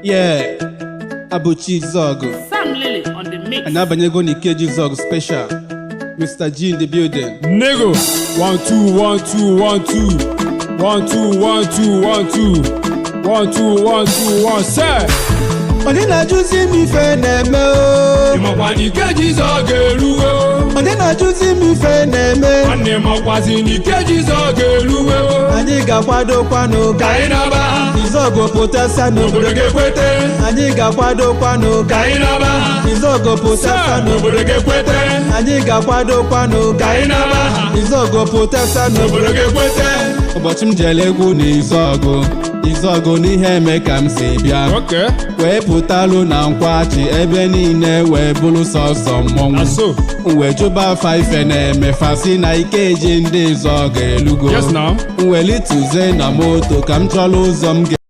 Yeah, Abụchi Izọgụ. Sam Lily on the mix. Anyị abanyego n'Ikeji Izọgụ special. Mr. G in the building. Nigga. 1 2 1 2 1 2 1 2 1 2 1 2 1 2 1 2 1 set. Onye na-ajụzi m ife na-eme o? Ịmakwa na Ikeji Izọgụ eruwe o. Onye na-ajụzi m ife na-eme? Nwanne makwazi na Ikeji Izọgụ eruwe o. Anyị ga-akwadokwanụ Ka ka anyị naba. Izọgụ pụtasịa Obodo n'obodo. ga-ekwete. Anyị ga-akwadokwanụ Ka ka anyị naba. Izọgụ pụtasịa n'obodo. Obodo ga-ekwete. Anyị ga-akwadokwanụ Ka ka anyị naba. Izọgụ pụtasịa n'obodo. Obodo ga-ekwete. Ụbọchị m jere egwu na Izọgụ, Izọgụ n'ihe eme ka m si bịa. Okay. Wee pụtalụ na nkwachi, ebe niile wee bụrụ sọsọ mmọnwụ. Aso. M wee jụba afa ife na-eme, fasi na Ikeji ndị Izọgụ elugo. Yes now. M welituzie na moto ka m chọrọ ụzọ m ga